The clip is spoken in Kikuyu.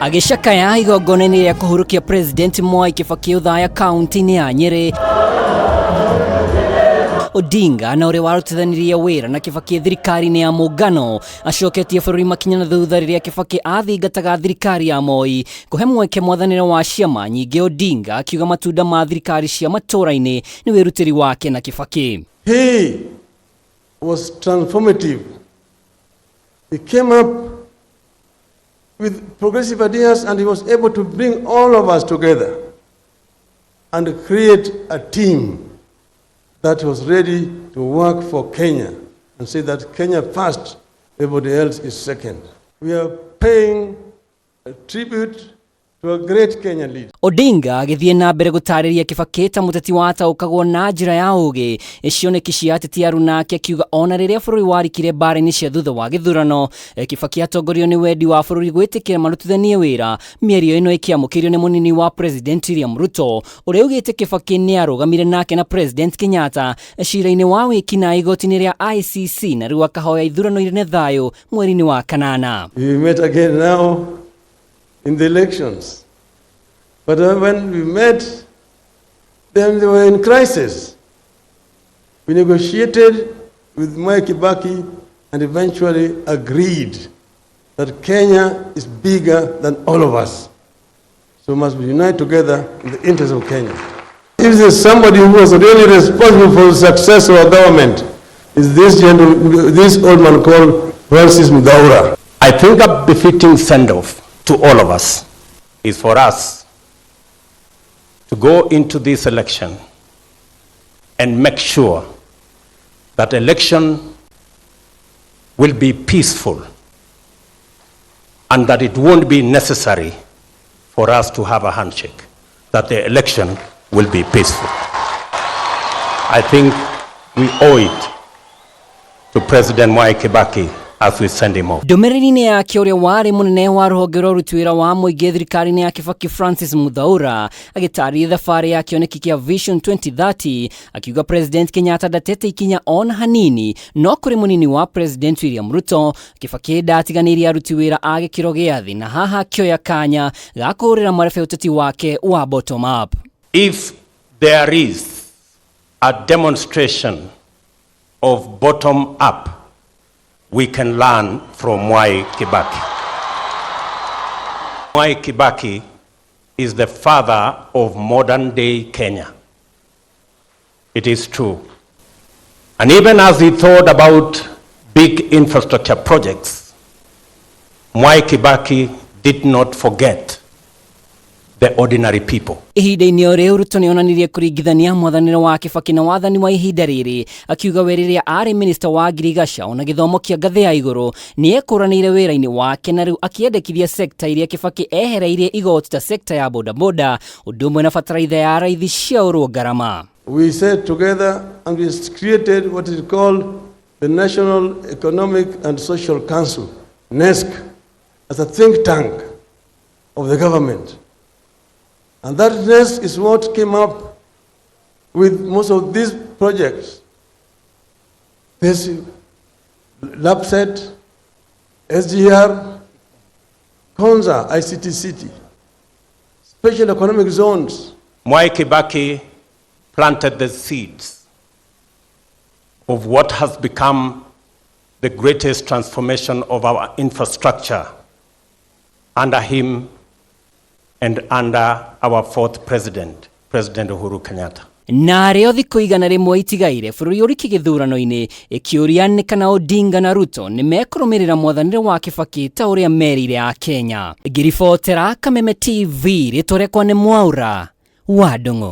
Agĩcakaya igongona-inĩ rĩa kũhurũkia President Mwai Kibaki Othaya kaunti-inĩ ya Nyĩrĩ, Odinga na ũrĩa warutithanirie wĩra na Kibaki thirikari-inĩ ya mũngano acoketie bũrũri makinya na thutha rĩrĩa Kibaki athingataga thirikari ya Moi kũhe mweke mwathanĩre wa ciama nyingĩ. Odinga akiuga matunda ma thirikari cia matũũra-inĩ nĩ wĩrutĩri wake na Kibaki. He was transformative. He came up with progressive ideas and he was able to bring all of us together and create a team that was ready to work for Kenya and say that Kenya first, everybody else is second. We are paying a tribute to a great Kenyan leader. Odinga agĩthiĩ na mbere gũtarĩria Kibaki ta mũteti wataũkagwo na njĩra ya ũgĩ cioneki cia ateti arunake, akiuga ona rĩrĩa bũrũri warikire mbara-inĩ cia thutha wa gĩthurano, Kibaki atongorio nĩ wendi wa bũrũri gwĩtĩkĩra marutithanie wĩra. Mĩario ĩno ĩkĩamũkĩrio nĩ mũnini wa President William Ruto, ũrĩa augĩte Kibaki nĩ arũgamire nake na President Kenyatta cira-inĩ wa wĩkinaĩ igoti-inĩ rĩa ICC, na rĩu akahoya ithurano irĩ na thayũ mweri-inĩ wa kanana. We met again now in the elections. But when we met, then they were in crisis. We negotiated with Mwai Kibaki and eventually agreed that Kenya is bigger than all of us. So we must unite together in the interest of Kenya. If there's somebody who was really responsible for the success of our government, is this gentleman, this old man called Francis Muthaura. I think a befitting send-off to all of us is for us to go into this election and make sure that election will be peaceful and that it won't be necessary for us to have a handshake, that the election will be peaceful. I think we owe it to President Mwai Kibaki as we send him off. Ndũmĩrĩri-inĩ yake, ũrĩa warĩ mũnene wa rũhonge rwa ũruti wĩra wa mũingĩ thirikari-inĩ ya Kibaki, Francis Muthaura, agĩtarĩria thabarĩ ya kĩoneki kĩa Vision 2030, akiuga President Kenyatta ndatete ikinya ona hanini, no kũrĩ mũnini wa President William Ruto, Kibaki ndatiganĩirie aruti wĩra a gĩkĩro gĩa thĩ, na haha akĩoya kanya ga kũhũrĩra marebe ũteti wake wa bottom up. If there is a demonstration of bottom up, we can learn from Mwai Kibaki. Mwai Kibaki is the father of modern day Kenya. It is true. And even as he thought about big infrastructure projects, Mwai Kibaki did not forget the ordinary people. Ihinda-inĩ o rĩu, Ruto nĩ onanirie kũringithania mwathanĩre wa Kibaki na wathani wa ihinda rĩrĩ, akiuga we rĩrĩa arĩ minista wa ngirigaca ona gĩthomo kĩa ngathĩ ya igũrũ nĩ ekũranĩire wĩra-inĩ wake, na rĩu akĩendekithia sekta iria Kibaki ehereirie igoti ta sekta ya bodaboda, ũndũ ũmwe na bataraitha ya raithi ciaũrwo ngarama. We sat together and we created what is called the National Economic and Social Council, NESC, as a think tank of the government. And that NESC is what came up with most of these projects. This LAPSSET, SGR, Konza, ICT City, special economic zones. Mwai Kibaki planted the seeds of what has become the greatest transformation of our infrastructure under him and under our fourth president, President Uhuru Kenyatta. Na arĩo thikũ 100 itigaire bũrũri ũriki gĩthurano-inĩ, ĩkĩũria nĩ kana Odinga na Ruto nĩ mekũrũmĩrĩra mwathanĩre wa Kibaki ta ũrĩa merĩire a Kenya. Ngĩribotera Kameme TV, rĩtwa rĩakwa nĩ Mwaura wa Ndung'u.